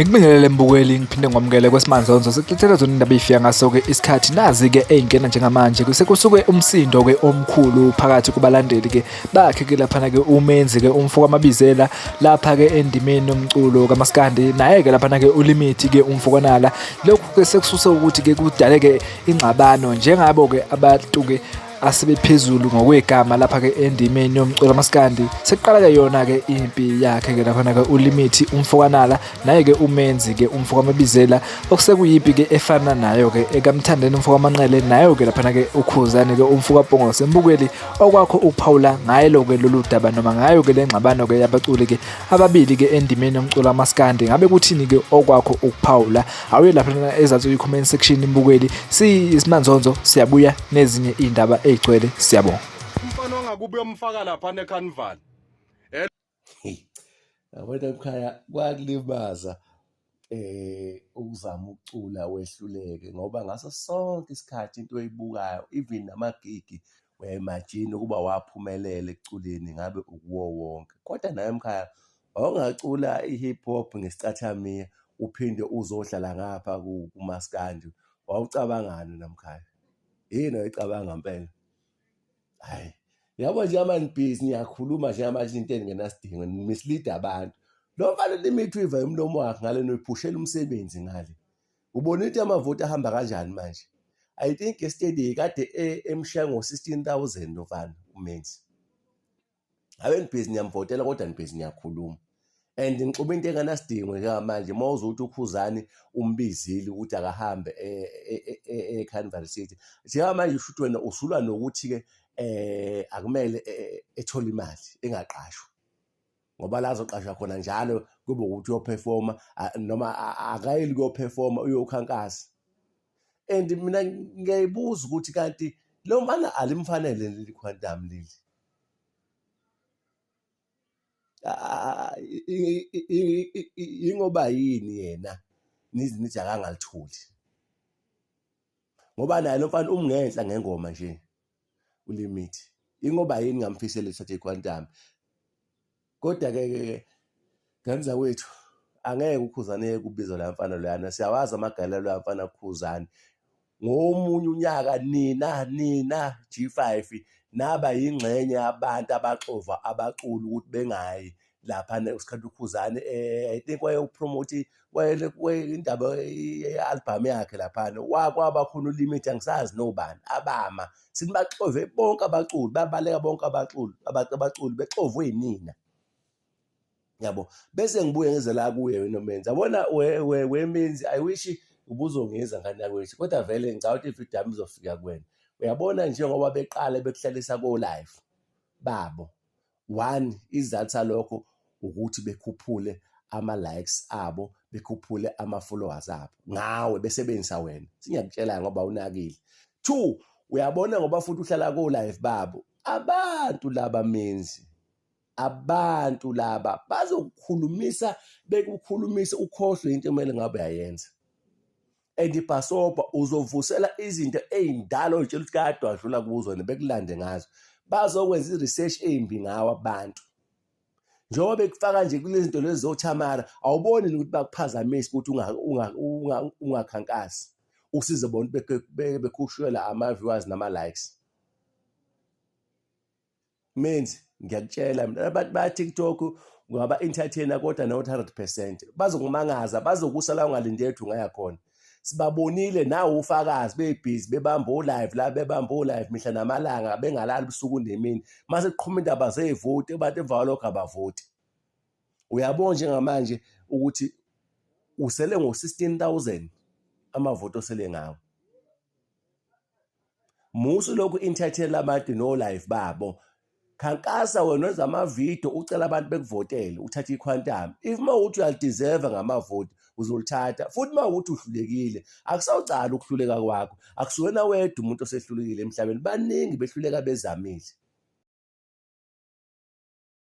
Ngikubingelele mbukeli, ngiphinde ngwamukele kwesimanzonzo. Sikuthethela zona indaba ey'fika ngaso-ke isikhathi, nazi-ke ey'ngena njengamanje. Sekusuke umsindo-ke omkhulu phakathi kubalandeli-ke bakhe-ke laphana-ke uMenzi-ke umfo kaMabizela lapha-ke endimeni yomculo kamaskandi, naye-ke laphana-ke uLimithi-ke umfo kaNala. Lokhu-ke sekususe ukuthi-ke kudaleke ingxabano njengabo-ke abantu-ke asebephezulu ngokwegama lapha-ke endimeni yomculo kamaskandi. Sekuqala-ke yona-ke impi yakhe-ke laphana-ke uLimithi umfo kaNala, naye-ke uMenzi-ke umfo kaMabizela, okusekuyimpi-ke efana nayo-ke ekaMthandeni umfo kaManqele, nayo-ke laphana-ke uKhuzani-ke umfo kaBhongose. Mbukeli, okwakho ukuphawula ngayelo-ke lolu daba noma ngayo-ke le ngxabano-ke yabaculi-ke ababili-ke endimeni yomculo kamaskandi, ngabe kuthini-ke okwakho ukuphawula? Awuye lapha ezansi kwi-comment section mbukeli. Siyisimanzonzo, siyabuya nezinye iy'ndaba ey'gcwele. Siyabonga. Umfana wangakubo uyomfaka lapha necarnival. Yabona mkhaya, kwakulimaza ukuzama ukucula wehluleke ngoba ngaso sonke isikhathi into oyibukayo, even namagigi, uya-imagine ukuba waphumelela ekuculeni ngabe ukuwo wonke. Kodwa nawe mkhaya wawungacula i-hip hop ngesicathamiya uphinde uzohlala ngapha kumaskandi, wawucabangani wena mkhaya? Yini oyicabanga ngempela? Hhayi, yabo nje ama-busy niyakhuluma njengamanje into engenasidingo, ni-mislead abantu. Lo mfana uLimit uyiva umlomo wakhe ngale, niyiphushela umsebenzi ngale. Ubona ukuthi amavoti ahamba kanjani manje? I think yesterday kade emshiya ngo-16,000 lo mfana uMenzi. Ave nibhizi niyamvotela kodwa nibhizi niyakhuluma. And nixuba into engenasidingo njengamanje uma uzothi uKhuzani umbizile ukuthi akahambe e-Carnival City. Njengamanje usho ukuthi wena usulwa nokuthi-ke akumele ethole imali engaqashwa. Ngoba la azoqashwa khona njalo kube ukuthi uyophefoma noma akayeli kuyophefoma, uyokhankasa. And mina ngiyayibuza ukuthi kanti lo mfana alimfanele leli quantum leli. Ingoba yini yena nize nithi akangalitholi? Ngoba naye lo mfana umngenhla ngengoma nje uLimit. Ingoba yini ngamfisela ethathe iquantum? Kodwa-ke ke ngane zakwethu, angeke uKhuzani eyeke ukubiza loya mfana loyana. Siyawazi amagalelo loya mfana kuKhuzani. Ngomunye unyaka nina G5 naba yingxenye yabantu abaxova abaculi ukuthi bengayi lapha isikhathi uKhuzani, I think wayewu-promote indaba ye-album yakhe laphana, kwaba khona uLimit, angisazi nobani abama, sithi baxove bonke abaculi, babaleka bonke abaculi, abaculi bexovwe yinina, yabo. Bese ngibuye ngize la kuye wena Menzi, yabona weMenzi, I wish ubuzongiza ngane yakwethu, kodwa vele ngicabanga ukuthi ividiyo yami izofika kuwena. Uyabona njengoba beqale bekuhlalisa ko-live babo, one, isizathu salokho ukuthi bekhuphule ama-likes abo, bekhuphule ama-followers abo ngawe, besebenzisa wena. Singiyakutshela ngoba unakile. Two, uyabona ngoba futhi uhlala ko-live babo, abantu laba Menzi, abantu laba bazokukhulumisa, bekukhulumise ukhohlwe into ekumele ngabe uyayenza. And ibhasobha uzovusela izinto ey'ndala oy'tshela ukuthi kade wadlula kuzo bekulande ngazo. Bazokwenza i-research embi ngawo abantu. Njengoba bekufaka nje kulezi zinto lezi zoThamara, awuboni ukuthi bakuphazamise ukuthi ungakhankasi. Usize bona bekhushulelwa ama-viewers nama-likes. Menzi, ngiyakutshela mina, abantu baya-TikTok ungaba-entertainer kodwa not 100%. Bazokumangaza, bazokusa la ungalindele ukuthi ungaya khona. Sibabonile nawe ufakazi bebhizi bebamba o-live la, bebamba o-live mihla namalanga, bengalali ubusuku nemini. Mase kuqhuma indaba zey'voti, abantu emva kwalokho abavoti. Uyabona njengamanje ukuthi usele ngo-16,000 amavoti osele ngawo. Musu lokhu entertain abantu no life babo. Khankasa wena wenza amavidiyo ucela abantu bekuvotele uthathe iquantum. If uma ukuthi uyalideserve ngamavoti uzolithatha, futhi uma ukuthi uhlulekile akusawucala ukuhluleka kwakho. Akusuwena wedwa umuntu osehlulekile emhlabeni, baningi behluleka bezamile.